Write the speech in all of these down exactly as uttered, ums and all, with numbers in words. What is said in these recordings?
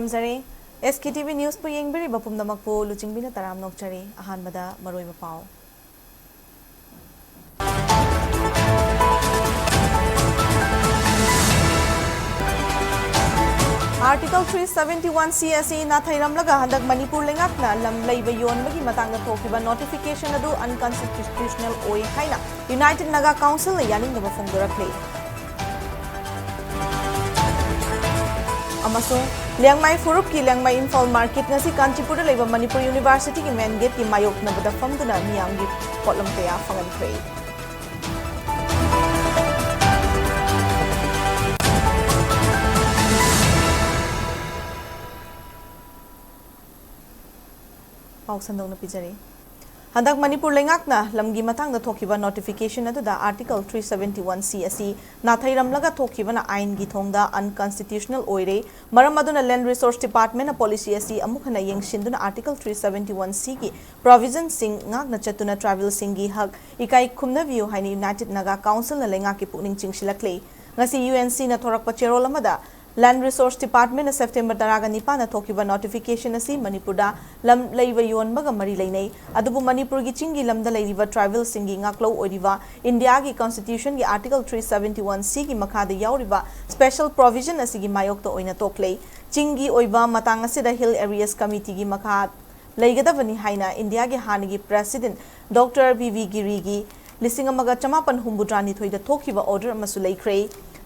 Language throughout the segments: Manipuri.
ꯊꯝꯖꯔꯦ꯫ ꯑꯦꯁ ꯀꯦ ꯇꯤ ꯚꯤ ꯅ꯭ꯌꯨꯁꯄꯨ ꯌꯦꯡꯕꯤꯔꯤꯕ ꯄꯨꯝꯅꯃꯛꯄꯨ ꯂꯨꯆꯤꯡꯕꯤꯅ ꯇꯔꯥꯝꯅ ꯑꯣꯛꯆꯔꯤ꯫ ꯑꯍꯥꯟꯕꯗ ꯃꯔꯨꯑꯣꯏꯕ ꯄꯥꯎ꯫ Article three seventy one C ꯑꯁꯤ ꯅꯥꯊꯩꯔꯝꯂꯒ ꯍꯟꯗꯛ ꯃꯅꯤꯄꯨꯔ ꯂꯩꯉꯥꯛꯅ ꯂꯝ ꯂꯩꯕ ꯌꯣꯟꯕꯒꯤ ꯃꯇꯥꯡꯗ ꯊꯣꯛꯈꯤꯕ notification ꯑꯗꯨ unconstitutional ꯑꯣꯏ ꯍꯥꯏꯅ United Naga Councilꯅ ꯌꯥꯅꯤꯡꯗꯕ ꯐꯣꯡꯗꯣꯔꯛꯂꯤ꯫ ꯑꯃꯁꯨꯡ ꯂꯤꯌꯥꯡꯃꯩ ꯐꯨꯔꯨꯞꯀꯤ ꯂꯤꯌꯥꯡꯃꯩ ꯏꯝꯐꯥꯜ ꯃꯥꯔꯀꯦꯠ ꯉꯁꯤ ꯀꯥꯟꯆꯤꯄꯨꯔꯗ ꯂꯩꯕ ꯃꯅꯤꯄꯨꯔ ꯌꯨꯅꯤꯚꯔꯁꯤꯇꯤꯒꯤ ꯃꯦꯟ ꯒꯦꯠꯀꯤ ꯃꯥꯌꯣꯛꯅꯕꯗ ꯐꯝꯗꯨꯅ ꯃꯤꯌꯥꯝꯒꯤ ꯄꯣꯠꯂꯝ ꯀꯌꯥ ꯐꯪꯍꯟꯈ꯭ꯔꯦ꯫ ꯄꯥꯎ ꯁꯟꯗꯣꯛꯅ ꯄꯤꯖꯔꯤ꯫ ꯍꯟꯗꯛ ꯃꯅꯤꯄꯨꯔ ꯂꯩꯉꯥꯛꯅ ꯂꯝꯒꯤ ꯃꯇꯥꯡꯗ ꯊꯣꯛꯈꯤꯕ notification ꯑꯗꯨꯗ Article three seventy one C ꯑꯁꯤ ꯅꯥꯊꯩꯔꯝꯂꯒ ꯊꯣꯛꯈꯤꯕꯅ ꯑꯥꯏꯟꯒꯤ ꯊꯣꯡꯗ unconstitutional ꯑꯣꯏꯔꯦ꯫ ꯃꯔꯝ ꯑꯗꯨꯅ Land Resource Departmentꯅ policy ꯑꯁꯤ ꯑꯃꯨꯛ ꯍꯟꯅ ꯌꯦꯡꯁꯤꯟꯗꯨꯅ Article three seventy one Cꯒꯤ provisionꯁꯤꯡ ꯉꯥꯛꯅ ꯆꯠꯇꯨꯅ tribalꯁꯤꯡꯒꯤ ꯍꯛ ꯏꯀꯥꯏ ꯈꯨꯝꯅꯕꯤꯌꯨ ꯍꯥꯏꯅ United Naga Councilꯅ ꯂꯩꯉꯥꯛꯀꯤ ꯄꯨꯛꯅꯤꯡ ꯆꯤꯡꯁꯤꯜꯂꯛꯂꯤ꯫ ꯉꯁꯤ UNCꯅ ꯊꯣꯔꯛꯄ ꯆꯦꯔꯣꯜ ꯑꯃꯗ Land Resource Departmentꯅ September ꯇꯔꯥꯒ ꯅꯤꯄꯥꯟꯗ ꯊꯣꯛꯈꯤꯕ notification ꯑꯁꯤ ꯃꯅꯤꯄꯨꯔꯗ ꯂꯝ ꯂꯩꯕ ꯌꯣꯟꯕꯒ ꯃꯔꯤ ꯂꯩꯅꯩ꯫ ꯑꯗꯨꯕꯨ ꯃꯅꯤꯄꯨꯔꯒꯤ ꯆꯤꯡꯒꯤ ꯂꯝꯗ ꯂꯩꯔꯤꯕ tribalꯁꯤꯡꯒꯤ ꯉꯥꯛꯂꯧ ꯑꯣꯏꯔꯤꯕ Indiaꯒꯤ Constitutionꯒꯤ Article three seventy one Cꯒꯤ ꯃꯈꯥꯗ ꯌꯥꯎꯔꯤꯕ special provision ꯑꯁꯤꯒꯤ ꯃꯥꯌꯣꯛꯇ ꯑꯣꯏꯅ ꯊꯣꯛꯂꯦ꯫ ꯆꯤꯡꯒꯤ ꯑꯣꯏꯕ ꯃꯇꯥꯡ ꯑꯁꯤꯗ Hill Areas Committeeꯒꯤ ꯃꯈꯥ ꯂꯩꯒꯗꯕꯅꯤ ꯍꯥꯏꯅ Indiaꯒꯤ ꯍꯥꯟꯅꯒꯤ President Doctor ꯕꯤ ꯕꯤ ꯒꯤꯔꯤꯒꯤ ꯂꯤꯁꯤꯡ ꯑꯃꯒ ꯆꯃꯥꯄꯟ ꯍꯨꯝꯐꯨꯇꯔꯥꯅꯤꯊꯣꯏꯗ ꯊꯣꯛꯈꯤꯕ order ꯑꯃꯁꯨ ꯂꯩꯈ꯭ꯔꯦ꯫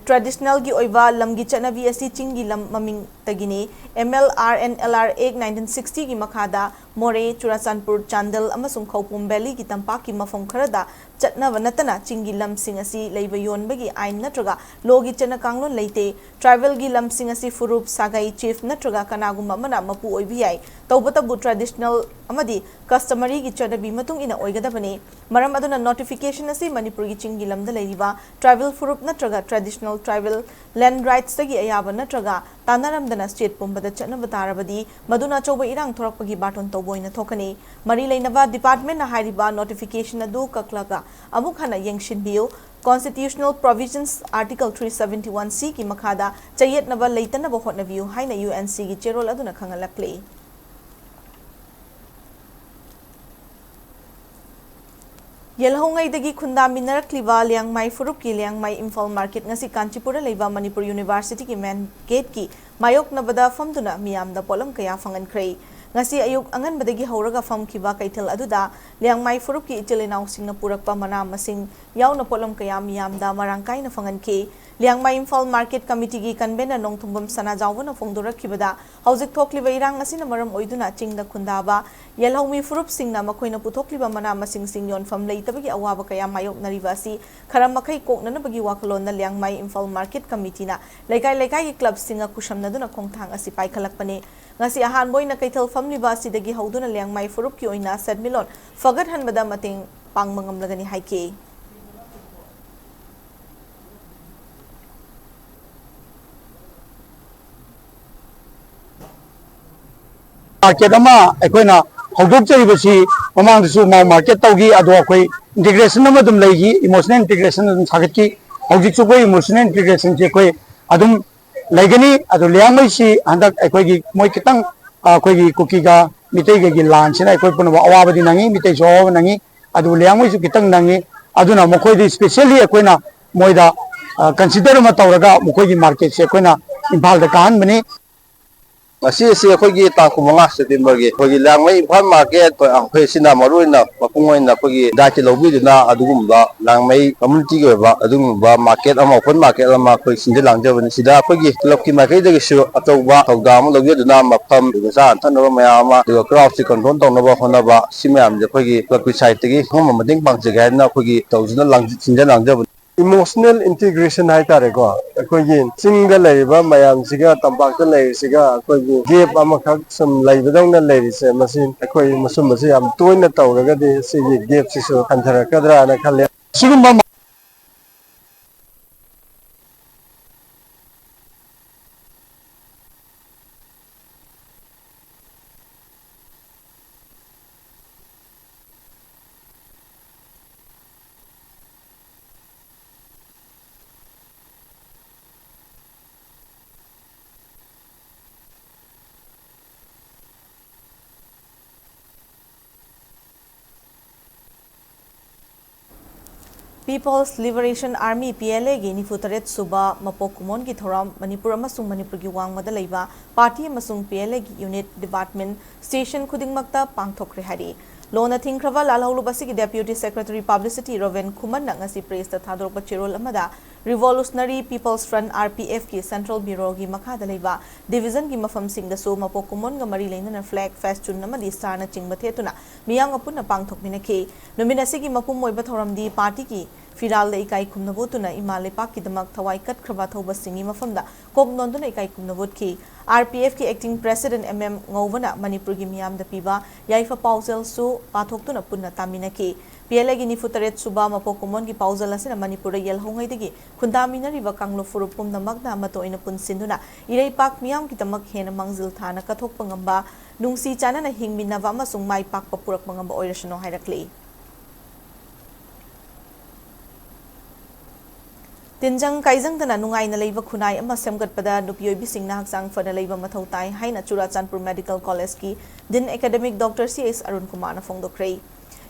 Traditionalꯒꯤ ꯑꯣꯏꯕ ꯂꯝꯒꯤ ꯆꯠꯅꯕꯤ ꯑꯁꯤ ꯆꯤꯡꯒꯤ ꯂꯝ ꯃꯃꯤꯡꯇꯒꯤꯅꯤ꯫ M L R and L R Act nineteen sixtyꯒꯤ ꯃꯈꯥꯗ ꯃꯣꯔꯦ, ꯆꯨꯔꯥꯆꯥꯟꯄꯨꯔ, ꯆꯥꯟꯗꯦꯜ ꯑꯃꯁꯨꯡ ꯈꯧꯄꯨꯝ Valleyꯒꯤ ꯇꯝꯄꯥꯛꯀꯤ ꯃꯐꯝ ꯈꯔꯗ ꯆꯠꯅꯕ ꯅꯠꯇꯅ ꯆꯤꯡꯒꯤ ꯂꯝꯁꯤꯡ ꯑꯁꯤ ꯂꯩꯕ ꯌꯣꯟꯕꯒꯤ ꯑꯥꯏꯟ ꯅꯠꯇ꯭ꯔꯒ lawꯒꯤ ꯆꯠꯅ ꯀꯥꯡꯂꯣꯟ ꯂꯩꯇꯦ꯫ Tribalꯒꯤ ꯂꯝꯁꯤꯡ ꯑꯁꯤ ꯐꯨꯔꯨꯞ, ꯁꯥꯒꯩ, chief ꯅꯠꯇ꯭ꯔꯒ ꯀꯅꯥꯒꯨꯝꯕ ꯑꯃꯅ ꯃꯄꯨ ꯑꯣꯏꯕ ꯌꯥꯏ꯫ ꯇꯧꯕꯇꯕꯨ traditional ꯑꯃꯗꯤ customaryꯒꯤ ꯆꯠꯅꯕꯤ ꯃꯇꯨꯡ ꯏꯟꯅ ꯑꯣꯏꯒꯗꯕꯅꯤ꯫ ꯃꯔꯝ ꯑꯗꯨꯅ notification ꯑꯁꯤ ꯃꯅꯤꯄꯨꯔꯒꯤ ꯆꯤꯡꯒꯤ ꯂꯝꯗ ꯂꯩꯔꯤꯕ tribal ꯐꯨꯔꯨꯞ ꯅꯠꯇ꯭ꯔꯒ traditional tribal land rightsꯇꯒꯤ ꯑꯌꯥꯕ ꯅꯠꯇ꯭ꯔꯒ ꯇꯥꯟꯅꯔꯝꯗ ꯁ꯭ꯇꯦꯠ ꯄꯨꯝꯕꯗ ꯆꯠꯅꯕ ꯇꯥꯔꯕꯗꯤ ꯃꯗꯨꯅ ꯑꯆꯧꯕ ꯏꯔꯥꯡ ꯊꯣꯔꯛꯄꯒꯤ ꯕꯥꯔꯇꯣꯟ ꯇꯧꯕ ꯑꯣꯏꯅ ꯊꯣꯛꯀꯅꯤ꯫ ꯃꯔꯤ ꯂꯩꯅꯕ ꯗꯤꯄꯥꯔꯠꯃꯦꯟꯠꯅ ꯍꯥꯏꯔꯤꯕ ꯅꯣꯇꯤꯐꯤꯀꯦꯁꯟ ꯑꯗꯨ ꯀꯛꯂꯒ ꯑꯃꯨꯛ ꯍꯟꯅ ꯌꯦꯡꯁꯤꯟꯕꯤꯌꯨ꯫ Constitutional Provisions Article three seventy-one C ꯒꯤ ꯃꯈꯥꯗ ꯆꯌꯦꯠꯅꯕ ꯂꯩꯇꯅꯕ ꯍꯣꯠꯅꯕꯤꯌꯨ ꯍꯥꯏꯅ ꯌꯨ ꯑꯦꯟ ꯁꯤꯒꯤ ꯆꯦꯔꯣꯜ ꯑꯗꯨꯅ ꯈꯪꯍꯜꯂꯛꯂꯤ꯫ ꯌꯦꯜꯍꯧꯉꯩꯗꯒꯤ ꯈꯨꯟꯗꯥꯃꯤꯟꯅꯔꯛꯂꯤꯕ ꯂꯤꯌꯥꯡꯃꯥꯏ ꯐꯨꯔꯨꯞꯀꯤ ꯂꯤꯌꯥꯡꯃꯥꯏ ꯏꯝꯐꯥꯜ ꯃꯥꯔꯀꯦꯠ ꯉꯁꯤ ꯀꯥꯟꯆꯤꯄꯨꯔꯗ ꯂꯩꯕ ꯃꯅꯤꯄꯨꯔ ꯌꯨꯅꯤꯚꯔꯁꯤꯇꯤꯒꯤ ꯃꯦꯟ ꯒꯦꯠꯀꯤ ꯃꯥꯌꯣꯛꯅꯕꯗ ꯐꯝꯗꯨꯅ ꯃꯤꯌꯥꯝꯗ ꯄꯣꯠꯂꯝ ꯀꯌꯥ ꯐꯪꯍꯟꯈ꯭ꯔꯦ꯫ ꯉꯁꯤ ꯑꯌꯨꯛ ꯑꯉꯟꯕꯗꯒꯤ ꯍꯧꯔꯒ ꯐꯝꯈꯤꯕ ꯀꯩꯊꯦꯜ ꯑꯗꯨꯗ ꯂꯤꯌꯥꯡꯃꯥꯏ ꯐꯨꯔꯨꯞꯀꯤ ꯏꯆꯤꯜ ꯏꯅꯥꯎꯁꯤꯡꯅ ꯄꯨꯔꯛꯄ ꯃꯅꯥ ꯃꯁꯤꯡ ꯌꯥꯎꯅ ꯄꯣꯠꯂꯝ ꯀꯌꯥ ꯃꯤꯌꯥꯝꯗ ꯃꯔꯥꯡ ꯀꯥꯏꯅ ꯐꯪꯍꯟꯈꯤ꯫ ꯂꯤꯌꯥꯡꯃꯥꯏ ꯏꯝꯐꯥꯜ ꯃꯥꯔꯀꯦꯠ ꯀꯃꯤꯇꯤꯒꯤ ꯀꯟꯚꯦꯅꯔ ꯅꯣꯡꯊꯣꯡꯕꯝ ꯁꯅꯥꯖꯥꯎꯕꯅ ꯐꯣꯡꯗꯣꯔꯛꯈꯤꯕꯗ, ꯍꯧꯖꯤꯛ ꯊꯣꯛꯂꯤꯕ ꯏꯔꯥꯡ ꯑꯁꯤꯅ ꯃꯔꯝ ꯑꯣꯏꯗꯨꯅ ꯆꯤꯡꯗ ꯈꯨꯟꯗꯥꯕ ꯌꯦꯜꯍꯧꯃꯤ ꯐꯨꯔꯨꯞꯁꯤꯡꯅ ꯃꯈꯣꯏꯅ ꯄꯨꯊꯣꯛꯂꯤꯕ ꯃꯅꯥ ꯃꯁꯤꯡꯁꯤꯡ ꯌꯣꯟꯐꯝ ꯂꯩꯇꯕꯒꯤ ꯑꯋꯥꯕ ꯀꯌꯥ ꯃꯥꯌꯣꯛꯅꯔꯤꯕ ꯑꯁꯤ ꯈꯔ ꯃꯈꯩ ꯀꯣꯛꯅꯅꯕꯒꯤ ꯋꯥꯈꯜꯂꯣꯟꯗ ꯂꯤꯌꯥꯡꯃꯥꯏ ꯏꯝꯐꯥꯜ ꯃꯥꯔꯀꯦꯠ ꯀꯃꯤꯇꯤꯅ ꯂꯩꯀꯥꯏ ꯂꯩꯀꯥꯏꯒꯤ ꯀ꯭ꯂꯕꯁꯤꯡꯒ ꯈꯨꯠꯁꯝꯅꯗꯨꯅ ꯈꯣꯡꯊꯥꯡ ꯑꯁꯤ ꯄꯥꯏꯈꯠꯂꯛꯄꯅꯤ꯫ ꯉꯁꯤ ꯑꯍꯥꯟꯕ ꯑꯣꯏꯅ ꯀꯩꯊꯦꯜ ꯐꯝꯂꯤꯕ ꯑꯁꯤꯗꯒꯤ ꯍꯧꯗꯨꯅ ꯂꯤꯌꯥꯡꯃꯥꯏ ꯐꯨꯔꯨꯞꯀꯤ ꯑꯣꯏꯅ ꯁꯦꯟꯃꯤꯠꯂꯣꯟ ꯐꯒꯠꯍꯟꯕꯗ ꯃꯇꯦꯡ ꯄꯥꯡꯕ ꯉꯝꯂꯒꯅꯤ ꯍꯥꯏꯈꯤ꯫ ꯃꯥꯔꯀꯦꯠ ꯑꯃ ꯑꯩꯈꯣꯏꯅ ꯍꯧꯗꯣꯛꯆꯔꯤꯕꯁꯤ ꯃꯃꯥꯡꯗꯁꯨ ꯃꯥꯎ ꯃꯥꯔꯀꯦꯠ ꯇꯧꯈꯤ, ꯑꯗꯣ ꯑꯩꯈꯣꯏ ꯏꯟꯇꯤꯒ꯭ꯔꯦꯁꯟ ꯑꯃ ꯑꯗꯨꯝ ꯂꯩꯈꯤ, ꯏꯃꯣꯁꯅꯦꯜ ꯏꯟꯇꯤꯒ꯭ꯔꯦꯁꯟ ꯑꯗꯨꯝ ꯁꯥꯒꯠꯈꯤ꯫ ꯍꯧꯖꯤꯛꯁꯨ ꯑꯩꯈꯣꯏ ꯏꯃꯣꯁꯅꯦꯜ ꯏꯟꯇꯤꯒ꯭ꯔꯦꯁꯟꯁꯤ ꯑꯩꯈꯣꯏ ꯑꯗꯨꯝ ꯂꯩꯒꯅꯤ꯫ ꯑꯗꯨ ꯂꯤꯌꯥꯡꯃꯩꯁꯤ ꯍꯟꯗꯛ ꯑꯩꯈꯣꯏꯒꯤ ꯃꯣꯏ ꯈꯤꯇꯪ, ꯑ, ꯑꯩꯈꯣꯏꯒꯤ ꯀꯨꯀꯤꯒ ꯃꯤꯇꯩꯒꯒꯤ ꯂꯥꯟꯁꯤꯅ ꯑꯩꯈꯣꯏ ꯄꯨꯝꯅꯃꯛ ꯑꯋꯥꯕꯗꯤ ꯅꯪꯉꯤ, ꯃꯤꯇꯩꯁꯨ ꯑꯋꯥꯕ ꯅꯪꯉꯤ, ꯑꯗꯨꯕꯨ ꯂꯤꯌꯥꯡꯃꯩꯁꯨ ꯈꯤꯇꯪ ꯅꯪꯉꯤ꯫ ꯑꯗꯨꯅ ꯃꯈꯣꯏꯗ specially ꯑꯩꯈꯣꯏꯅ ꯃꯣꯏꯗ, ꯑ, ꯀꯟꯁꯤꯗꯔ ꯑꯃ ꯇꯧꯔꯒ ꯃꯈꯣꯏꯒꯤ ꯃꯥꯔꯀꯦꯠꯁꯦ ꯑꯩꯈꯣꯏꯅ ꯏꯝꯐꯥꯜꯗ ꯀꯥꯍꯟꯕꯅꯤ꯫ ꯉꯁꯤ ꯑꯁꯤ ꯑꯩꯈꯣꯏꯒꯤ ꯇꯥꯡ ꯀꯨꯟꯃꯉꯥ ꯁꯦꯞꯇꯦꯝꯕꯔꯒꯤ ꯑꯩꯈꯣꯏꯒꯤ ꯂꯤꯌꯥꯡꯃꯩ ꯏꯝꯐꯥꯜ ꯃꯥꯔꯀꯦꯠ ꯑꯩꯈꯣꯏ, ꯑꯩꯈꯣꯏ ꯑꯁꯤꯅ ꯃꯔꯨꯑꯣꯏꯅ ꯃꯄꯨꯡ ꯑꯣꯏꯅ ꯑꯩꯈꯣꯏꯒꯤ ꯗꯥꯏꯠꯁꯦ ꯂꯧꯕꯤꯗꯨꯅ ꯑꯗꯨꯒꯨꯝꯕ ꯂꯤꯌꯥꯡꯃꯩ ꯀꯝꯃꯨꯅꯤꯇꯤꯒꯤ ꯑꯣꯏꯕ ꯑꯗꯨꯒꯨꯝꯕ ꯃꯥꯔꯀꯦꯠ ꯑꯃ, ꯑꯣꯄꯟ ꯃꯥꯔꯀꯦꯠ ꯑꯃ ꯑꯩꯈꯣꯏ ꯁꯤꯟꯖ ꯂꯥꯡꯖꯕꯅꯤ꯫ ꯁꯤꯗ ꯑꯩꯈꯣꯏꯒꯤ ꯀ꯭ꯂꯕꯀꯤ ꯃꯥꯏꯀꯩꯗꯒꯤꯁꯨ ꯑꯆꯧꯕ ꯊꯧꯗꯥꯡ ꯑꯃ ꯂꯧꯖꯗꯨꯅ ꯃꯐꯝ, ꯑꯗꯨꯒ ꯆꯥꯅ ꯊꯛꯅꯕ ꯃꯌꯥꯝ ꯑꯃ, ꯑꯗꯨꯒ ꯀ꯭ꯔꯥꯎꯗꯁꯤ ꯀꯟꯇ꯭ꯔꯣꯜ ꯇꯧꯅꯕ ꯍꯣꯠꯅꯕ, ꯁꯤ ꯃꯌꯥꯝꯁꯦ ꯑꯩꯈꯣꯏꯒꯤ ꯀ꯭ꯂꯕꯀꯤ ꯁꯥꯏꯠꯇꯒꯤ ꯑꯉꯝꯕ ꯃꯇꯦꯡ ꯄꯥꯡꯖꯒꯦ ꯍꯥꯏꯗꯅ ꯑꯩꯈꯣꯏꯒꯤ ꯇꯧꯖꯅ ꯂꯥꯡ-, ꯁꯤꯟꯖ ꯂꯥꯡꯖꯕꯅꯤ꯫ ꯏꯃꯣꯁꯅꯦꯜ ꯏꯟꯇꯤꯒ꯭ꯔꯦꯁꯟ ꯍꯥꯏꯇꯥꯔꯦꯀꯣ, ꯑꯩꯈꯣꯏꯒꯤ ꯆꯤꯡꯗ ꯂꯩꯔꯤꯕ ꯃꯌꯥꯝꯁꯤꯒ ꯇꯝꯄꯥꯛꯇ ꯂꯩꯔꯤꯁꯤꯒ ꯑꯩꯈꯣꯏꯒꯤ ꯒꯦꯞ ꯑꯃꯈꯛ ꯁꯨꯝ ꯂꯩꯕꯗꯧꯅ ꯂꯩꯔꯤꯁꯦ, ꯃꯁꯤ ꯑꯩꯈꯣꯏ ꯃꯁꯨꯝꯕꯁꯤ ꯌꯥꯝ ꯇꯣꯏꯅ ꯇꯧꯔꯒꯗꯤ ꯁꯤꯒꯤ ꯒꯦꯞꯁꯤꯁꯨ ꯍꯟꯊꯔꯛꯀꯗ꯭ꯔꯥꯅ ꯈꯜꯂꯦ꯫ ꯁꯤꯒꯨꯝꯕ People's Liberation Army, P L A ꯒꯤ ꯅꯤꯐꯨ ꯇꯔꯦꯠ ꯁꯨꯕ ꯃꯄꯣꯛ ꯀꯨꯝꯑꯣꯟꯒꯤ ꯊꯧꯔꯝ ꯃꯅꯤꯄꯨꯔ ꯑꯃꯁꯨꯡ ꯃꯅꯤꯄꯨꯔꯒꯤ ꯋꯥꯡꯃꯗ ꯂꯩꯕ party ꯑꯃꯁꯨꯡ P L A ꯒꯤ unit, department, station ꯈꯨꯗꯤꯡꯃꯛꯇ ꯄꯥꯡꯊꯣꯛꯈ꯭ꯔꯦ ꯍꯥꯏꯔꯤ꯫ ꯂꯣꯟꯅ ꯊꯤꯡꯈ꯭ꯔꯕ ꯂꯥꯜꯍꯧꯂꯨꯞ ꯑꯁꯤꯒꯤ Deputy Secretary Publicity ꯔꯣꯕꯤꯟ ꯈꯨꯃꯟꯅ ꯉꯁꯤ press ꯇ ꯊꯥꯗꯣꯔꯛꯄ ꯆꯦꯔꯣꯜ ꯑꯃꯗ Revolutionary People's Front, R P F ꯀꯤ Central Bureau ꯒꯤ ꯃꯈꯥꯗ ꯂꯩꯕ division ꯒꯤ ꯃꯐꯝꯁꯤꯡꯗꯁꯨ ꯃꯄꯣꯛ ꯀꯨꯝꯑꯣꯟꯒ ꯃꯔꯤ ꯂꯩꯅꯅ flag, festoon ꯑꯃꯗꯤ ꯁ꯭ꯇꯥꯔꯅꯆꯤꯡꯕ ꯊꯦꯠꯇꯨꯅ ꯃꯤꯌꯥꯝꯒ ꯄꯨꯟꯅ ꯄꯥꯡꯊꯣꯛꯃꯤꯟꯅꯈꯤ꯫ ꯅꯨꯃꯤꯠ ꯑꯁꯤꯒꯤ ꯃꯄꯨꯝ ꯑꯣꯏꯕ ꯊꯧꯔꯝꯗꯤ party ꯒꯤ ꯐꯤꯔꯥꯜꯗ ꯏꯀꯥꯏ ꯈꯨꯝꯅꯕ ꯎꯠꯇꯨꯅ ꯏꯃꯥ ꯂꯩꯄꯥꯛꯀꯤꯗꯃꯛ ꯊꯋꯥꯏ ꯀꯠꯈ꯭ꯔꯕ ꯑꯊꯧꯕꯁꯤꯡꯒꯤ ꯃꯐꯝꯗ ꯀꯣꯛ ꯅꯣꯟꯗꯨꯅ ꯏꯀꯥꯏ ꯈꯨꯝꯅꯕ ꯎꯠꯈꯤ꯫ R P F ꯀꯤ acting president M M ꯉꯧꯕꯅ ꯃꯅꯤꯄꯨꯔꯒꯤ ꯃꯤꯌꯥꯝꯗ ꯄꯤꯕ ꯌꯥꯏꯐ ꯄꯥꯎꯖꯦꯜꯁꯨ ꯄꯥꯊꯣꯛꯇꯨꯅ ꯄꯨꯟꯅ ꯇꯥꯃꯤꯟꯅꯈꯤ꯫ P L A ꯒꯤ ꯅꯤꯐꯨ ꯇꯔꯦꯠ ꯁꯨꯕ ꯃꯄꯣꯛ ꯀꯨꯝꯑꯣꯟꯒꯤ ꯄꯥꯎꯖꯦꯜ ꯑꯁꯤꯅ ꯃꯅꯤꯄꯨꯔꯗ ꯌꯦꯜꯍꯧꯉꯩꯗꯒꯤ ꯈꯨꯟꯗꯥꯃꯤꯟꯅꯔꯤꯕ ꯀꯥꯡꯂꯨꯞ ꯐꯨꯔꯨꯞ ꯄꯨꯝꯅꯃꯛꯅ ꯑꯃꯠꯇ ꯑꯣꯏꯅ ꯄꯨꯟꯁꯤꯟꯗꯨꯅ ꯏꯔꯩꯄꯥꯛ ꯃꯤꯌꯥꯝꯒꯤꯗꯃꯛ ꯍꯦꯟꯅ ꯃꯥꯡꯖꯤꯜ ꯊꯥꯅ ꯀꯠꯊꯣꯛꯄ ꯉꯝꯕ, ꯅꯨꯡꯁꯤ ꯆꯥꯟꯅꯅ ꯍꯤꯡꯃꯤꯟꯅꯕ ꯑꯃꯁꯨꯡ ꯃꯥꯏ ꯄꯥꯛꯄ ꯄꯨꯔꯛꯄ ꯉꯝꯕ ꯑꯣꯏꯔꯁꯅꯨ ꯍꯥꯏꯔꯛꯂꯤ꯫ ꯇꯤꯟꯖꯪ ꯀꯥꯏꯖꯪꯗꯅ ꯅꯨꯡꯉꯥꯏꯅ ꯂꯩꯕ ꯈꯨꯟꯅꯥꯏ ꯑꯃ ꯁꯦꯝꯒꯠꯄꯗ ꯅꯨꯄꯤ ꯑꯣꯏꯕꯤꯁꯤꯡꯅ ꯍꯛꯆꯥꯡ ꯐꯅ ꯂꯩꯕ ꯃꯊꯧ ꯇꯥꯏ ꯍꯥꯏꯅ ꯆꯨꯔꯥꯆꯥꯟꯄꯨꯔ Medical College ꯀꯤ Dean Academic Doctor C H Arun ꯀꯨꯃꯥꯔꯅ ꯐꯣꯡꯗꯣꯛꯈ꯭ꯔꯦ꯫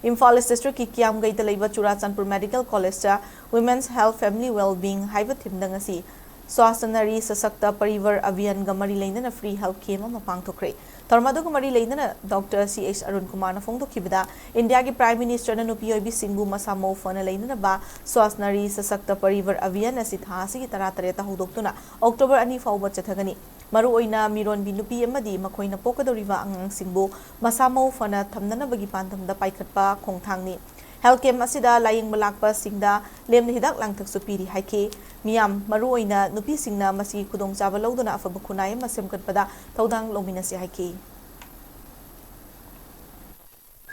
ꯏꯝꯐꯥꯜ East District ꯀꯤ ꯀꯤꯌꯥꯝꯒꯩꯗ ꯂꯩꯕ ꯆꯨꯔꯥꯆꯥꯟꯄꯨꯔ Medical College ꯇ Women's Health Family Well-being ꯍꯥꯏꯕ theme ꯗ ꯉꯁꯤ ꯁ꯭ꯋꯥꯁꯊ ꯅꯥꯔꯤ ꯁꯁꯛꯇ ꯄꯔꯤꯚꯔ ꯑꯚꯤꯌꯥꯟꯒ ꯃꯔꯤ ꯂꯩꯅꯅ free health camp ꯑꯃ ꯄꯥꯡꯊꯣꯛꯈ꯭ꯔꯦ꯫ ꯊꯧꯔꯝ ꯑꯗꯨꯒ ꯃꯔꯤ ꯂꯩꯅꯅ Doctor C H ꯑꯔꯨꯟ ꯀꯨꯃꯥꯔꯅ ꯐꯣꯡꯗꯣꯛꯈꯤꯕꯗ, ꯏꯟꯗꯤꯌꯥꯒꯤ Prime Minister ꯅ ꯅꯨꯄꯤ ꯑꯣꯏꯕꯤꯁꯤꯡꯕꯨ ꯃꯁꯥ ꯃꯎ ꯐꯅ ꯂꯩꯅꯅꯕ ꯁ꯭ꯋꯥꯁꯊ ꯅꯥꯔꯤ ꯁꯁꯛꯇ ꯄꯔꯤꯚꯔ ꯑꯚꯤꯌꯥꯟ ꯑꯁꯤ ꯊꯥ ꯑꯁꯤꯒꯤ ꯇꯔꯥꯇꯔꯦꯠꯇ ꯍꯧꯗꯣꯛꯇꯨꯅ October ꯑꯅꯤ ꯐꯥꯎꯕ ꯆꯠꯊꯒꯅꯤ꯫ ꯃꯔꯨꯑꯣꯏꯅ ꯃꯤꯔꯣꯟꯕꯤ ꯅꯨꯄꯤ ꯑꯃꯗꯤ ꯃꯈꯣꯏꯅ ꯄꯣꯛꯀꯗꯧꯔꯤꯕ ꯑꯉꯥꯡꯁꯤꯡꯕꯨ ꯃꯁꯥ ꯃꯎ ꯐꯅ ꯊꯝꯅꯅꯕꯒꯤ ꯄꯥꯟꯗꯝꯗ ꯄꯥꯏꯈꯠꯄ ꯈꯣꯡꯊꯥꯡꯅꯤ꯫ Health camp ꯑꯁꯤꯗ ꯂꯥꯌꯦꯡꯕ ꯂꯥꯛꯄꯁꯤꯡꯗ ꯂꯦꯝꯅ ꯍꯤꯗꯥꯛ ꯂꯥꯡꯊꯛꯁꯨ ꯄꯤꯔꯤ ꯍꯥꯏꯈꯤ꯫ ꯃꯤꯌꯥꯝ, ꯃꯔꯨꯑꯣꯏꯅ ꯅꯨꯄꯤꯁꯤꯡꯅ ꯃꯁꯤꯒꯤ ꯈꯨꯗꯣꯡꯆꯥꯕ ꯂꯧꯗꯨꯅ ꯑꯐꯕ ꯈꯨꯟꯅꯥꯏ ꯑꯃ ꯁꯦꯝꯒꯠꯄꯗ ꯊꯧꯗꯥꯡ ꯂꯧꯃꯤꯟꯅꯁꯤ ꯍꯥꯏꯈꯤ꯫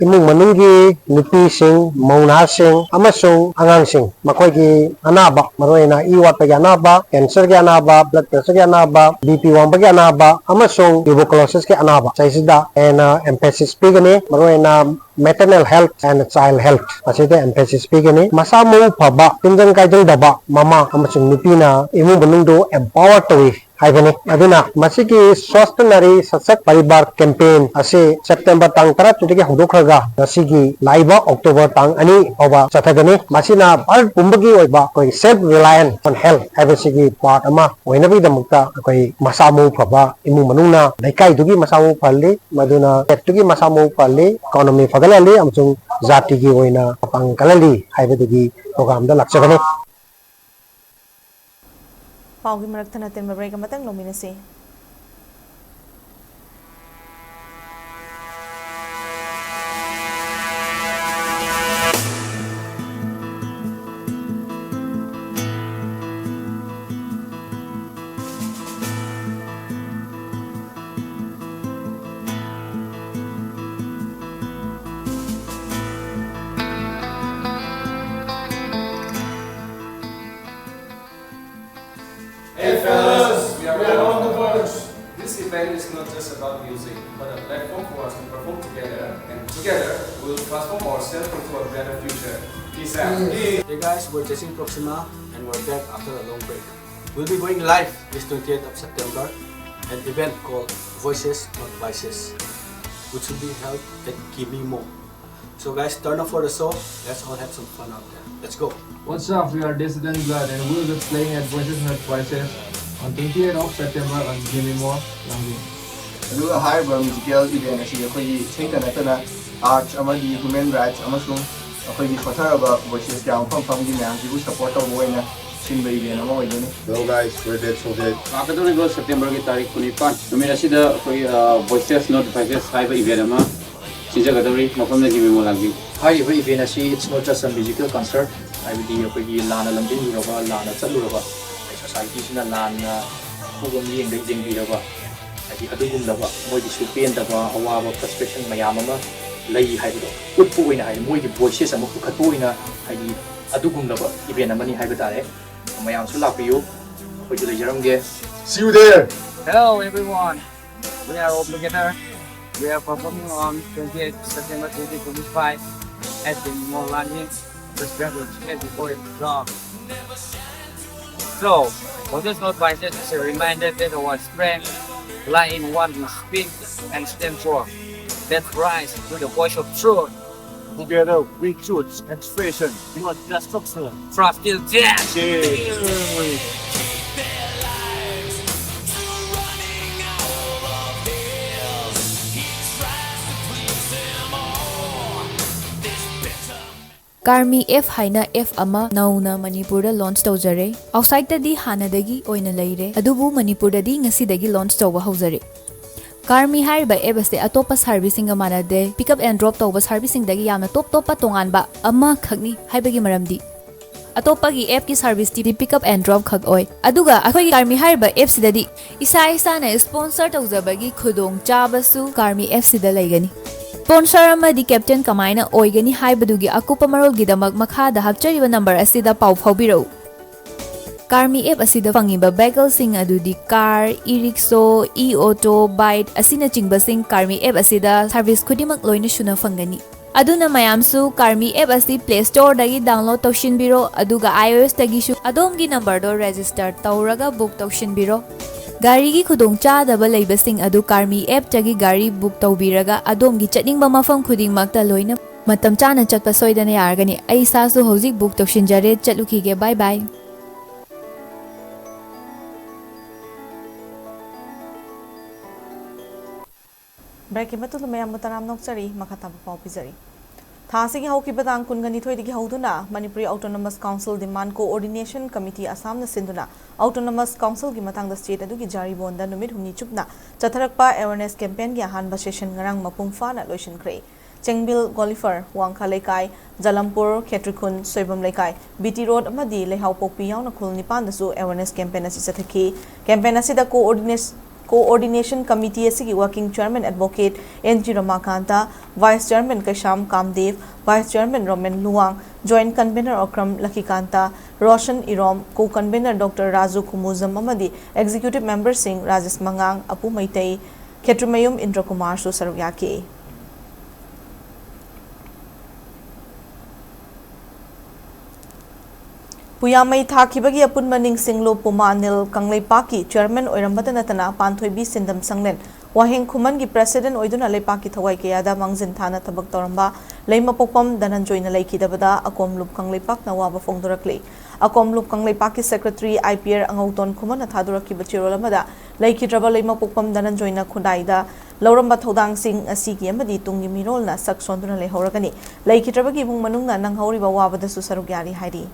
ꯏꯃꯨꯡ ꯃꯅꯨꯡꯒꯤ ꯅꯨꯄꯤꯁꯤꯡ, ꯃꯧ ꯅꯍꯥꯁꯤꯡ ꯑꯃꯁꯨꯡ ꯑꯉꯥꯡꯁꯤꯡ, ꯃꯈꯣꯏꯒꯤ ꯑꯅꯥꯕ, ꯃꯔꯨꯑꯣꯏꯅ ꯏ ꯋꯥꯠꯄꯒꯤ ꯑꯅꯥꯕ, cancer ꯒꯤ ꯑꯅꯥꯕ, blood pressure ꯒꯤ ꯑꯅꯥꯕ, B P ꯋꯥꯡꯕꯒꯤ ꯑꯅꯥꯕ ꯑꯃꯁꯨꯡ tuberculosis ꯀꯤ ꯑꯅꯥꯕ, ꯁꯤꯗꯩꯁꯤꯗ ꯍꯦꯟꯅ emphasis ꯄꯤꯒꯅꯤ꯫ ꯃꯔꯨꯑꯣꯏꯅ maternal health and child health ꯑꯁꯤꯗ emphasis ꯄꯤꯒꯅꯤ꯫ ꯃꯁꯥ ꯃꯎ ꯐꯕ, ꯇꯤꯟꯖꯪ ꯀꯥꯏꯖꯪꯗꯕ ꯃꯃꯥ ꯑꯃꯁꯨꯡ ꯅꯨꯄꯤꯅ ꯏꯃꯨꯡ ꯃꯅꯨꯡꯗꯨ empower ꯇꯧꯏ ꯍꯥꯏꯕꯅꯤ꯫ ꯑꯗꯨꯅ ꯃꯁꯤꯒꯤ ꯁ꯭ꯋꯥꯁꯊ ꯅꯥꯔꯤ ꯁꯁꯛ ꯄꯔꯤꯕꯥꯔ ꯀꯦꯝꯄꯦꯟ ꯑꯁꯤ ꯁꯦꯞꯇꯦꯝꯕꯔ ꯇꯥꯡ ꯇꯔꯥꯇꯔꯦꯠꯇꯒꯤ ꯍꯧꯗꯣꯛꯈ꯭ꯔꯒ ꯉꯁꯤꯒꯤ ꯂꯥꯛꯏꯕ ꯑꯣꯛꯇꯣꯕꯔ ꯇꯥꯡ ꯑꯅꯤ ꯐꯥꯎꯕ ꯆꯠꯊꯒꯅꯤ꯫ ꯃꯁꯤꯅ ꯚꯥꯔꯠ ꯄꯨꯝꯕꯒꯤ ꯑꯣꯏꯕ ꯑꯩꯈꯣꯏ self reliance on health ꯍꯥꯏꯕꯁꯤꯒꯤ ꯄꯥꯔꯠ ꯑꯃ ꯑꯣꯏꯅꯕꯒꯤꯗꯃꯛꯇ ꯑꯩꯈꯣꯏ ꯃꯁꯥ ꯃꯎ ꯐꯕ ꯏꯃꯨꯡ ꯃꯅꯨꯡꯅ ꯂꯩꯀꯥꯏꯗꯨꯒꯤ ꯃꯁꯥ ꯃꯎ ꯐꯍꯜꯂꯤ, ꯃꯗꯨꯅ ꯁ꯭ꯇꯦꯠꯇꯨꯒꯤ ꯃꯁꯥ ꯃꯎ ꯐꯍꯜꯂꯤ, ꯏꯀꯣꯅꯣꯃꯤ ꯐꯒꯠꯍꯜꯂꯤ ꯑꯃꯁꯨꯡ ꯖꯥꯇꯤꯒꯤ ꯑꯣꯏꯅ ꯃꯄꯥꯡꯒꯜ ꯀꯜꯍꯜꯂꯤ ꯍꯥꯏꯕꯗꯨꯒꯤ ꯄ꯭ꯔꯣꯒ꯭ꯔꯥꯝꯗ ꯂꯥꯛꯆꯕꯅꯤ꯫ ꯄꯥꯎꯒꯤ ꯃꯔꯛ ꯊꯠꯅ ꯇꯤꯟꯕ ꯕ꯭ꯔꯦꯛ ꯑꯃꯇꯪ ꯂꯧꯃꯤꯟꯅꯁꯤ꯫ Hey fellas, we are on the verge. This event is not just about music, but a platform for us to perform together, and together we'll transform ourselves into a better future. Peace out. Hey guys, we're Chasing Proxima, and we're back after a long break. We'll be going live this twentieth of September, an event called Voices Not Vices, which will be held at Gimimo. So guys, turn up for the show. Let's all have some fun out there. Let's go. What's up? We are Dissident Blood and we'll be playing at Voices Not Voices on twenty-eighth of September on Gimimo, Langin. ꯑꯗꯨꯒ ꯍꯥꯏꯔꯤꯕ ꯃ꯭ꯌꯨꯖꯤꯀꯦꯜ ꯏꯚꯦꯟ ꯑꯁꯤ ꯑꯩꯈꯣꯏꯒꯤ ꯏꯁꯩꯇ ꯅꯠꯇꯅ ꯑꯥꯔꯠꯁ ꯑꯃꯗꯤ ꯍ꯭ꯌꯨꯃꯦꯟ ꯔꯥꯏꯠꯁ ꯑꯃꯁꯨꯡ ꯑꯩꯈꯣꯏꯒꯤ ꯁꯣꯠꯊꯔꯕ ꯚꯣꯏꯁꯦꯁ ꯀꯌꯥ ꯃꯐꯝ ꯃꯐꯝꯒꯤ ꯃꯌꯥꯝꯁꯤꯕꯨ ꯁꯄꯣꯔꯠ ꯇꯧꯕ ꯑꯣꯏꯅ ꯁꯤꯟꯕ ꯏꯚꯦꯟ ꯑꯃ ꯑꯣꯏꯗꯣꯏꯅꯤ꯫ Hello guys, we're Dead Soldier. ꯂꯥꯛꯀꯗꯧꯔꯤꯕ ꯁꯦꯞꯇꯦꯝꯕꯔꯒꯤ ꯇꯥꯔꯤꯛ ꯀꯨꯟꯅꯤꯄꯥꯟ ꯅꯨꯃꯤꯠ ꯑꯁꯤꯗ ꯑꯩꯈꯣꯏ ꯚꯣꯏꯁꯦꯁ ꯅꯣꯠ ꯚꯥꯏꯁꯦꯁ ꯍꯥꯏꯕ ꯏꯚꯦꯟ ꯑꯃ ꯁꯤꯟꯖꯒꯗꯧꯔꯤ꯫ ꯃꯐꯝꯗꯒꯤ ꯃꯦꯃꯣ ꯂꯥꯡꯕꯤꯌꯨ꯫ ꯍꯥꯏꯔꯤꯕ ꯏꯚꯦꯟ ꯑꯁꯤ it's not just a musical concert, ꯍꯥꯏꯕꯗꯤ ꯑꯩꯈꯣꯏꯒꯤ ꯂꯥꯟꯅ ꯂꯝꯖꯤꯡꯂꯨꯔꯕ, ꯂꯥꯟꯅ ꯆꯠꯂꯨꯔꯕ, ꯁꯣꯁꯥꯏꯇꯤꯁꯤꯅ ꯂꯥꯟꯅ ꯈꯨꯕꯝ ꯌꯦꯡꯗ ꯌꯦꯡꯕꯤꯔꯕ, ꯍꯥꯏꯗꯤ ꯑꯗꯨꯒꯨꯝꯂꯕ ꯃꯣꯏꯒꯤꯁꯨ ꯄꯦꯟꯗꯕ, ꯑꯋꯥꯕ, ꯐ꯭ꯔꯁꯇ꯭ꯔꯦꯁꯟ ꯃꯌꯥꯝ ꯑꯃ ꯂꯩ ꯍꯥꯏꯕꯗꯣ ꯎꯠꯄ ꯑꯣꯏꯅ, ꯍꯥꯏꯗꯤ ꯃꯣꯏꯒꯤ ꯚꯣꯏꯁꯦꯁ ꯑꯃ ꯄꯨꯈꯠꯄ ꯑꯣꯏꯅ, ꯍꯥꯏꯗꯤ ꯑꯗꯨꯒꯨꯝꯂꯕ ꯏꯚꯦꯟ ꯑꯃꯅꯤ ꯍꯥꯏꯕ ꯇꯥꯔꯦ꯫ ꯃꯌꯥꯝꯁꯨ ꯂꯥꯛꯄꯤꯌꯨ, ꯑꯩꯈꯣꯏꯁꯨ ꯂꯩꯖꯔꯝꯒꯦ꯫ See you there. Hello everyone, we are all together. We are performing on twenty-eighth September twenty twenty-five at the Mall Lani. Let's grab your ticket before it drops. So, for this not by just a reminder that our strength lie in what we speak and stand for. That rise to the voice of truth. Together we choose expression, not destruction. Trust till death. ꯀꯥꯔꯃꯤ ꯑꯦꯞ ꯍꯥꯏꯅ ꯑꯦꯞ ꯑꯃ ꯅꯧꯅ ꯃꯅꯤꯄꯨꯔꯗ ꯂꯣꯟꯆ ꯇꯧꯖꯔꯦ꯫ ꯑꯥꯎꯠꯁꯥꯏꯠꯇꯗꯤ ꯍꯥꯟꯅꯗꯒꯤ ꯑꯣꯏꯅ ꯂꯩꯔꯦ, ꯑꯗꯨꯕꯨ ꯃꯅꯤꯄꯨꯔꯗꯗꯤ ꯉꯁꯤꯗꯒꯤ ꯂꯣꯟꯆ ꯇꯧꯕ ꯍꯧꯖꯔꯦ꯫ ꯀꯥꯔꯃꯤ ꯍꯥꯏꯔꯤꯕ ꯑꯦꯞ ꯑꯁꯤ ꯑꯇꯣꯞꯄ ꯁꯥꯔꯚꯤꯁꯁꯤꯡꯒ ꯃꯥꯟꯅꯗꯦ꯫ ꯄꯤꯛ ꯑꯞ ꯑꯦꯟ ꯗ꯭ꯔꯣꯞ ꯇꯧꯕ ꯁꯥꯔꯚꯤꯁꯁꯤꯡꯗꯒꯤ ꯌꯥꯝꯅ ꯇꯣꯞ ꯇꯣꯞꯄ ꯇꯣꯉꯥꯟꯕ ꯑꯃꯈꯛꯅꯤ꯫ ꯍꯥꯏꯕꯒꯤ ꯃꯔꯝꯗꯤ ꯑꯇꯣꯞꯄꯒꯤ ꯑꯦꯞꯀꯤ ꯁꯥꯔꯚꯤꯁꯇꯤ ꯄꯤꯛ ꯑꯞ ꯑꯦꯟ ꯗ꯭ꯔꯣꯞ ꯈꯛ ꯑꯣꯏ, ꯑꯗꯨꯒ ꯑꯩꯈꯣꯏꯒꯤ ꯀꯥꯔꯃꯤ ꯍꯥꯏꯔꯤꯕ ꯑꯦꯞꯁꯤꯗꯗꯤ ꯏꯁꯥ ꯏꯁꯥꯅ ꯁ꯭ꯄꯣꯟꯁꯔ ꯇꯧꯖꯕꯒꯤ ꯈꯨꯗꯣꯡꯆꯥꯕꯁꯨ ꯀꯥꯔꯃꯤ ꯑꯦꯞꯁꯤꯗ ꯂꯩꯒꯅꯤ꯫ ꯁ꯭ꯄꯣꯟꯁꯔ ꯑꯃꯗꯤ ꯀꯦꯞꯇꯦꯟ ꯀꯃꯥꯏꯅ ꯑꯣꯏꯒꯅꯤ ꯍꯥꯏꯕꯗꯨꯒꯤ ꯑꯀꯨꯞꯄ ꯃꯔꯣꯜꯒꯤꯗꯃꯛ ꯃꯈꯥꯗ ꯍꯥꯞꯆꯔꯤꯕ ꯅꯝꯕꯔ ꯑꯁꯤꯗ ꯄꯥꯎ ꯐꯥꯎꯕꯤꯔꯛꯎ꯫ ꯀꯥꯔꯃꯤ ꯑꯦꯞ ꯑꯁꯤꯗ ꯐꯪꯉꯤꯕ ꯚꯦꯍꯤꯀꯜꯁꯤꯡ ꯑꯗꯨꯗꯤ car, E rickshaw, E auto, bike ꯑꯁꯤꯅꯆꯤꯡꯕꯁꯤꯡ ꯀꯥꯔꯃꯤ ꯑꯦꯞ ꯑꯁꯤꯗ ꯁꯥꯔꯚꯤꯁ ꯈꯨꯗꯤꯡꯃꯛ ꯂꯣꯏꯅ ꯁꯨꯅ ꯐꯪꯒꯅꯤ꯫ ꯑꯗꯨꯅ ꯃꯌꯥꯝꯁꯨ ꯀꯥꯔꯃꯤ ꯑꯦꯞ ꯑꯁꯤ ꯄ꯭ꯂꯦ ꯁ꯭ꯇꯣꯔꯗꯒꯤ ꯗꯥꯎꯟꯂꯣꯗ ꯇꯧꯁꯤꯟꯕꯤꯔꯣ, ꯑꯗꯨꯒ ꯑꯥꯏ ꯑꯣ ꯑꯦꯁꯇꯒꯤꯁꯨ ꯑꯗꯣꯝꯒꯤ ꯅꯝꯕꯔꯗꯣ ꯔꯦꯖꯤꯁꯇꯔ ꯇꯧꯔꯒ ꯕꯨꯛ ꯇꯧꯁꯤꯟꯕꯤꯔꯣ꯫ ꯒꯥꯔꯤꯒꯤ ꯈꯨꯗꯣꯡꯆꯥꯗꯕ ꯂꯩꯕꯁꯤꯡ ꯑꯗꯨ ꯀꯥꯔꯃꯤ ꯑꯦꯞꯇꯒꯤ ꯒꯥꯔꯤ ꯕꯨꯛ ꯇꯧꯕꯤꯔꯒ ꯑꯗꯣꯝꯒꯤ ꯆꯠꯅꯤꯡꯕ ꯃꯐꯝ ꯈꯨꯗꯤꯡꯃꯛꯇ ꯂꯣꯏꯅ ꯃꯇꯝ ꯆꯥꯅ ꯆꯠꯄ ꯁꯣꯏꯗꯅ ꯌꯥꯔꯒꯅꯤ꯫ ꯑꯩ ꯏꯁꯥꯁꯨ ꯍꯧꯖꯤꯛ ꯕꯨꯛ ꯇꯧꯁꯤꯟꯖꯔꯦ, ꯆꯠꯂꯨꯈꯤꯒꯦ, ꯕꯥꯏ ꯕꯥꯏ꯫ ꯕ꯭ꯔꯦꯛꯀꯤ ꯃꯇꯨꯡꯗ ꯃꯌꯥꯝꯕꯨ ꯇꯔꯥꯝꯅ ꯑꯣꯛꯆꯔꯤ꯫ ꯃꯈꯥ ꯇꯥꯕ ꯄꯥꯎ ꯄꯤꯖꯔꯤ꯫ ꯊꯥ ꯑꯁꯤꯒꯤ ꯍꯧꯈꯤꯕ ꯇꯥꯡ ꯀꯨꯟꯒ ꯅꯤꯊꯣꯏꯗꯒꯤ ꯍꯧꯗꯨꯅ ꯃꯅꯤꯄꯨꯔꯤ ꯑꯣꯇꯣꯅꯣꯃꯁ ꯀꯥꯎꯟꯁꯤꯜ ꯗꯤꯃꯥꯟ ꯀꯣꯑꯣꯔꯗꯤꯅꯦꯁꯟ ꯀꯃꯤꯇꯤ ꯑꯁꯥꯝꯅ ꯁꯤꯟꯗꯨꯅ ꯑꯣꯇꯣꯅꯣꯃꯁ ꯀꯥꯎꯟꯁꯤꯜꯒꯤ ꯃꯇꯥꯡꯗ ꯁ꯭ꯇꯦꯠ ꯑꯗꯨꯒꯤ ꯖꯥꯔꯤꯕꯣꯟꯗ ꯅꯨꯃꯤꯠ ꯍꯨꯝꯅꯤ ꯆꯨꯞꯅ ꯆꯠꯊꯔꯛꯄ ꯑꯦꯋꯥꯔꯅꯦꯁ ꯀꯦꯝꯄꯦꯟꯒꯤ ꯑꯍꯥꯟꯕ ꯁꯦꯁꯟ ꯉꯔꯥꯡ ꯃꯄꯨꯡ ꯐꯥꯅ ꯂꯣꯏꯁꯤꯟꯈ꯭ꯔꯦ꯫ ꯆꯦꯡꯕꯤꯜ, ꯒꯣꯂꯤꯐꯔ, ꯋꯥꯡꯈꯥ ꯂꯩꯀꯥꯏ, ꯖꯂꯝꯄꯨꯔ, ꯈꯦꯇ꯭ꯔꯤꯈꯨꯟ, ꯁꯣꯏꯕꯝ ꯂꯩꯀꯥꯏ, ꯕꯤ ꯇꯤ ꯔꯣꯗ ꯑꯃꯗꯤ ꯂꯩꯍꯥꯎꯄꯣꯛꯄꯤ ꯌꯥꯎꯅ ꯈꯨꯜ ꯅꯤꯄꯥꯟꯗꯁꯨ ꯑꯦꯋꯥꯔꯅꯦꯁ ꯀꯦꯝꯄꯦꯟ ꯑꯁꯤ ꯆꯠꯊꯈꯤ꯫ ꯀꯦꯝꯄꯦꯟ ꯑꯁꯤꯗ ꯀꯣꯑꯣꯔꯗꯤꯅꯦꯁ-, ꯀꯣꯑꯣꯔꯗꯤꯅꯦꯁꯟ ꯀꯃꯤꯇꯤ ꯑꯁꯤꯒꯤ working chairman advocate N G Ramakanta, vice chairman Keisham Kamdeb, vice chairman Romen Luwang, joint convener Okram Lakhikanta, Roshan Irom, co-convener doctor Raju Kumujam ꯑꯃꯗꯤ ꯑꯦꯛꯖꯤꯀ꯭ꯌꯨꯇꯤꯚ ꯃꯦꯝꯕꯔꯁꯤꯡ ꯔꯥꯖꯦꯁ ꯃꯉꯥꯡ, ꯑꯄꯨ ꯃꯩꯇꯩ, ꯈꯦꯇ꯭ꯔꯤꯃꯌꯨꯝ ꯏꯟꯗ꯭ꯔꯀꯨꯃꯥꯔꯁꯨ ꯁꯔꯨꯛ ꯌꯥꯈꯤ꯫ ꯄꯨꯌꯥꯃꯩ ꯊꯥꯈꯤꯕꯒꯤ ꯑꯄꯨꯟꯕ ꯅꯤꯡꯁꯤꯡꯂꯨꯞ ꯄꯨꯃꯥ ꯅꯤꯜ ꯀꯪꯂꯩꯄꯥꯛꯀꯤ ꯆꯤꯌꯔꯃꯦꯟ ꯑꯣꯏꯔꯝꯕꯇ ꯅꯠꯇꯅ ꯄꯥꯟꯊꯣꯏꯕꯤ ꯁꯤꯟꯗꯝ ꯁꯪꯂꯦꯟ ꯋꯥꯍꯦꯡ ꯈꯨꯃꯟꯒꯤ ꯄ꯭ꯔꯦꯁꯤꯗꯦꯟ ꯑꯣꯏꯗꯨꯅ ꯂꯩꯄꯥꯛꯀꯤ ꯊꯋꯥꯏ ꯀꯌꯥꯗ ꯃꯥꯡꯖꯤꯟ ꯊꯥꯅ ꯊꯕꯛ ꯇꯧꯔꯝꯕ ꯂꯩꯃꯄꯣꯛꯄꯝ ꯙꯅꯟꯖꯣꯏꯅ ꯂꯩꯈꯤꯗꯕꯗ ꯑꯀꯣꯝꯂꯨꯞ ꯀꯪꯂꯩꯄꯥꯛꯅ ꯑꯋꯥꯕ ꯐꯣꯡꯗꯣꯔꯛꯂꯤ꯫ ꯑꯀꯣꯝꯂꯨꯞ ꯀꯪꯂꯩꯄꯥꯛꯀꯤ ꯁꯦꯀ꯭ꯔꯦꯇꯔꯤ ꯑꯥꯏ ꯄꯤ ꯑꯥꯔ ꯑꯉꯧꯇꯣꯟ ꯈꯨꯃꯟꯅ ꯊꯥꯗꯣꯔꯛꯈꯤꯕ ꯆꯦꯔꯣꯜ ꯑꯃꯗ, ꯂꯩꯈꯤꯗ꯭ꯔꯕ ꯂꯩꯃꯄꯣꯛꯄꯝ ꯙꯅꯟꯖꯣꯏꯅ ꯈꯨꯟꯅꯥꯏꯗ ꯂꯧꯔꯝꯕ ꯊꯧꯗꯥꯡꯁꯤꯡ ꯑꯁꯤꯒꯤ ꯑꯃꯗꯤ ꯇꯨꯡꯒꯤ ꯃꯤꯔꯣꯜꯅ ꯁꯛ ꯁꯣꯟꯗꯨꯅ ꯂꯩꯍꯧꯔꯒꯅꯤ꯫ ꯂꯩꯈꯤꯗ꯭ꯔꯕꯒꯤ ꯏꯃꯨꯡ ꯃꯅꯨꯡꯅ ꯅꯪꯍꯧꯔꯤꯕ ꯑꯋꯥꯕꯗꯁꯨ ꯁꯔꯨꯛ ꯌꯥꯔꯤ ꯍꯥꯏꯔꯤ꯫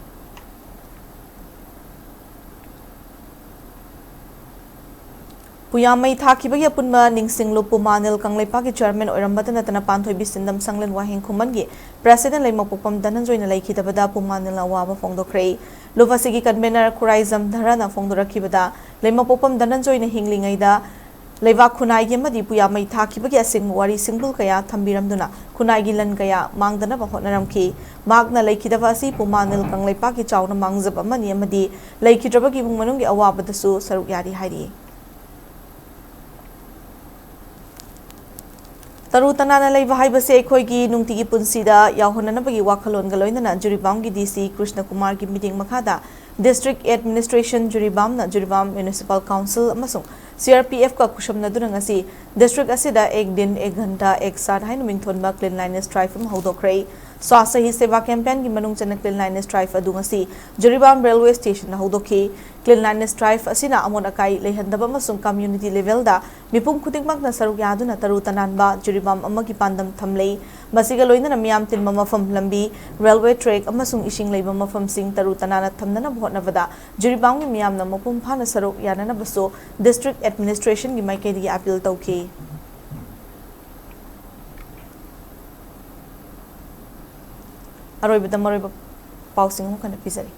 ꯄꯨꯌꯥꯃꯩ ꯊꯥꯈꯤꯕꯒꯤ ꯑꯄꯨꯟꯕ ꯅꯤꯡꯁꯤꯡꯂꯨꯞ ꯄꯨꯃꯥ ꯅꯤꯜ ꯀꯪꯂꯩꯄꯥꯛꯀꯤ ꯆꯤꯌꯔꯃꯦꯟ ꯑꯣꯏꯔꯝꯕꯇ ꯅꯠꯇꯅ ꯄꯥꯟꯊꯣꯏꯕꯤ ꯁꯤꯟꯗꯝ ꯁꯪꯂꯦꯟ ꯋꯥꯍꯦꯡ ꯈꯨꯃꯟꯒꯤ ꯄ꯭ꯔꯦꯁꯤꯗꯦꯟ ꯂꯩꯃꯄꯣꯛꯄꯝ ꯙꯅꯟꯖꯣꯏꯅ ꯂꯩꯈꯤꯗꯕꯗ ꯄꯨꯃꯥ ꯅꯤꯜꯅ ꯑꯋꯥꯕ ꯐꯣꯡꯗꯣꯛꯈ꯭ꯔꯦ꯫ ꯂꯨꯞ ꯑꯁꯤꯒꯤ ꯀꯟꯚꯦꯅꯔ ꯈꯨꯔꯥꯏꯖꯝ ꯙꯔꯥꯅ ꯐꯣꯡꯗꯣꯔꯛꯈꯤꯕꯗ, ꯂꯩꯃꯄꯣꯛꯄꯝ ꯙꯅꯟꯖꯣꯏꯅ ꯍꯤꯡꯂꯤꯉꯩꯗ ꯂꯩꯕꯥꯛ ꯈꯨꯟꯅꯥꯏꯒꯤ ꯑꯃꯗꯤ ꯄꯨꯌꯥꯃꯩ ꯊꯥꯈꯤꯕꯒꯤ ꯑꯁꯦꯡꯕ ꯋꯥꯔꯤ ꯁꯤꯡꯕꯨꯜ ꯀꯌꯥ ꯊꯝꯕꯤꯔꯝꯗꯨꯅ ꯈꯨꯟꯅꯥꯏꯒꯤ ꯂꯟ ꯀꯌꯥ ꯃꯥꯡꯗꯅꯕ ꯍꯣꯠꯅꯔꯝꯈꯤ꯫ ꯃꯍꯥꯛꯅ ꯂꯩꯈꯤꯗꯕ ꯑꯁꯤ ꯄꯨꯃꯥ ꯅꯤꯜ ꯀꯪꯂꯩꯄꯥꯛꯀꯤ ꯆꯥꯎꯅ ꯃꯥꯡꯖꯕ ꯑꯃꯅꯤ ꯑꯃꯗꯤ ꯂꯩꯈꯤꯗ꯭ꯔꯕꯒꯤ ꯏꯃꯨꯡ ꯃꯅꯨꯡꯒꯤ ꯑꯋꯥꯕꯗꯁꯨ ꯁꯔꯨꯛ ꯌꯥꯔꯤ ꯍꯥꯏꯔꯤ꯫ ꯇꯔꯨ ꯇꯅꯥꯟꯅ ꯂꯩꯕ ꯍꯥꯏꯕꯁꯤ ꯑꯩꯈꯣꯏꯒꯤ ꯅꯨꯡꯇꯤꯒꯤ ꯄꯨꯟꯁꯤꯗ ꯌꯥꯎꯍꯟꯅꯅꯕꯒꯤ ꯋꯥꯈꯜꯂꯣꯟꯒ ꯂꯣꯏꯅꯅ ꯖꯤꯔꯤꯕꯥꯝꯒꯤ ꯗꯤ ꯁꯤ ꯀ꯭ꯔꯤꯁꯅ ꯀꯨꯃꯥꯔꯒꯤ ꯃꯤꯠꯌꯦꯡ ꯃꯈꯥꯗ ꯗꯤꯁꯇ꯭ꯔꯤꯛ ꯑꯦꯗꯃꯤꯅꯤꯁꯇ꯭ꯔꯦꯁꯟ ꯖꯤꯔꯤꯕꯥꯝꯅ ꯖꯤꯔꯤꯕꯥꯝ ꯃ꯭ꯌꯨꯅꯤꯁꯤꯄꯥꯜ ꯀꯥꯎꯟꯁꯤꯜ ꯑꯃꯁꯨꯡ ꯁꯤ ꯑꯥꯔ ꯄꯤ ꯑꯦꯐꯀ ꯈꯨꯠꯁꯝꯅꯗꯨꯅ ꯉꯁꯤ ꯗꯤꯁꯇ꯭ꯔꯤꯛ ꯑꯁꯤꯗ ꯑꯦꯛ ꯗꯤꯟ ꯑꯦꯛ ꯘꯟꯇꯥ ꯑꯦꯛ ꯁꯥꯠ ꯍꯥꯏꯅ ꯃꯤꯡꯊꯣꯟꯕ ꯀ꯭ꯂꯤꯟꯂꯥꯏꯅꯦꯁ ꯗ꯭ꯔꯥꯏꯚ ꯑꯃ ꯍꯧꯗꯣꯛꯈ꯭ꯔꯦ꯫ ꯁ꯭ꯋꯥꯁ ꯍꯤ ꯁꯦꯕꯥ ꯀꯦꯝꯄꯦꯟꯒꯤ ꯃꯅꯨꯡ ꯆꯟꯅ ꯀ꯭ꯂꯤꯟꯂꯥꯏꯅꯦꯁ ꯗ꯭ꯔꯥꯏꯚ ꯑꯗꯨ ꯉꯁꯤ ꯖꯤꯔꯤꯕꯥꯝ ꯔꯦꯜꯋꯦ ꯁ꯭ꯇꯦꯁꯟꯗ ꯍꯧꯗꯣꯛꯈꯤ꯫ ꯀ꯭ꯂꯤꯟꯂꯥꯏꯅꯦꯁ ꯗ꯭ꯔꯥꯏꯚ ꯑꯁꯤꯅ ꯑꯃꯣꯠ ꯑꯀꯥꯏ ꯂꯩꯍꯟꯗꯕ ꯑꯃꯁꯨꯡ ꯀꯝꯃ꯭ꯌꯨꯅꯤꯇꯤ ꯂꯦꯚꯦꯜꯗ ꯃꯤꯄꯨꯝ ꯈꯨꯗꯤꯡꯃꯛꯅ ꯁꯔꯨꯛ ꯌꯥꯗꯨꯅ ꯇꯔꯨ ꯇꯅꯥꯟꯕ ꯖꯤꯔꯤꯕꯥꯝ ꯑꯃꯒꯤ ꯄꯥꯟꯗꯝ ꯊꯝꯂꯤ꯫ ꯃꯁꯤꯒ ꯂꯣꯏꯅꯅ ꯃꯤꯌꯥꯝ ꯇꯤꯟꯕ ꯃꯐꯝ, ꯂꯝꯕꯤ, ꯔꯦꯜꯋꯦ ꯇ꯭ꯔꯦꯛ ꯑꯃꯁꯨꯡ ꯏꯁꯤꯡ ꯂꯩꯕ ꯃꯐꯝꯁꯤꯡ ꯇꯔꯨ ꯇꯅꯥꯟꯅ ꯊꯝꯅꯅꯕ ꯍꯣꯠꯅꯕꯗ ꯖꯤꯔꯤꯕꯥꯝꯒꯤ ꯃꯤꯌꯥꯝꯅ ꯃꯄꯨꯡ ꯐꯥꯅ ꯁꯔꯨꯛ ꯌꯥꯅꯅꯕꯁꯨ ꯗꯤꯁꯇ꯭ꯔꯤꯛ ꯑꯦꯗꯃꯤꯅꯤꯁꯇ꯭ꯔꯦꯁꯟꯒꯤ ꯃꯥꯏꯀꯩꯗꯒꯤ ꯑꯥꯄꯤꯜ ꯇꯧꯈꯤ꯫ ꯑꯔꯣꯏꯕꯗ ꯃꯔꯨꯑꯣꯏꯕ ꯄꯥꯎꯁꯤꯡ ꯑꯃꯨꯛ ꯍꯟꯅ ꯄꯤꯖꯔꯤ꯫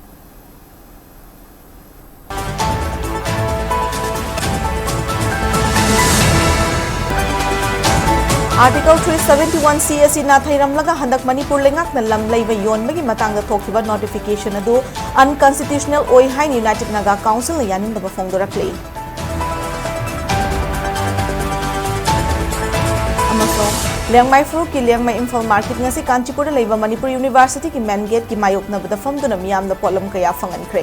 Article three seventy-one C ꯑꯁꯤ ꯅꯥꯊꯩꯔꯝꯂꯒ ꯍꯟꯗꯛ ꯃꯅꯤꯄꯨꯔ ꯂꯩꯉꯥꯛꯅ ꯂꯝ ꯂꯩꯕ ꯌꯣꯟꯕꯒꯤ ꯃꯇꯥꯡꯗ ꯊꯣꯛꯈꯤꯕ ꯅꯣꯇꯤꯐꯤꯀꯦꯁꯟ ꯑꯗꯨ ꯑꯟꯀꯟꯁꯇꯤꯇ꯭ꯌꯨꯁꯅꯦꯜ ꯑꯣꯏ ꯍꯥꯏꯅ ꯌꯨꯅꯥꯏꯇꯦꯗ ꯅꯥꯒꯥ ꯀꯥꯎꯟꯁꯤꯜꯅ ꯌꯥꯅꯤꯡꯗꯕ ꯐꯣꯡꯗꯣꯔꯛꯂꯤ꯫ ꯑꯃꯁꯨꯡ ꯂꯤꯌꯥꯡꯃꯩ ꯐꯨꯔꯨꯞꯀꯤ ꯂꯤꯌꯥꯡꯃꯩ ꯏꯝꯐꯥꯜ ꯃꯥꯔꯀꯦꯠ ꯉꯁꯤ ꯀꯥꯟꯆꯤꯄꯨꯔꯗ ꯂꯩꯕ ꯃꯅꯤꯄꯨꯔ ꯌꯨꯅꯤꯚꯔꯁꯤꯇꯤꯒꯤ ꯃꯦꯟ ꯒꯦꯠꯀꯤ ꯃꯥꯌꯣꯛꯅꯕꯗ ꯐꯝꯗꯨꯅ ꯃꯤꯌꯥꯝꯗ ꯄꯣꯠꯂꯝ ꯀꯌꯥ ꯐꯪꯍꯟꯈ꯭ꯔꯦ꯫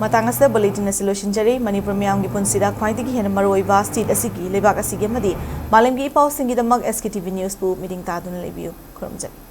ꯃꯇꯥꯡ ꯑꯁꯤꯗ ꯕꯨꯂꯦꯇꯤꯟ ꯑꯁꯤ ꯂꯣꯏꯁꯤꯟꯖꯔꯦ꯫ ꯃꯅꯤꯄꯨꯔ ꯃꯤꯌꯥꯝꯒꯤ ꯄꯨꯟꯁꯤꯗ ꯈ꯭ꯋꯥꯏꯗꯒꯤ ꯍꯦꯟꯅ ꯃꯔꯨꯑꯣꯏꯕ ꯁ꯭ꯇꯦꯠ ꯑꯁꯤꯒꯤ, ꯂꯩꯕꯥꯛ ꯑꯁꯤꯒꯤ ꯑꯃꯗꯤ ꯃꯥꯂꯦꯝꯒꯤ ꯏ ꯄꯥꯎꯁꯤꯡꯒꯤꯗꯃꯛ ꯑꯦꯁ ꯀꯦ ꯇꯤ ꯚꯤ ꯅ꯭ꯌꯨꯁꯄꯨ ꯃꯤꯠꯌꯦꯡ ꯇꯥꯗꯨꯅ ꯂꯩꯕꯤꯌꯨ꯫ ꯈꯨꯔꯨꯝꯖꯔꯤ꯫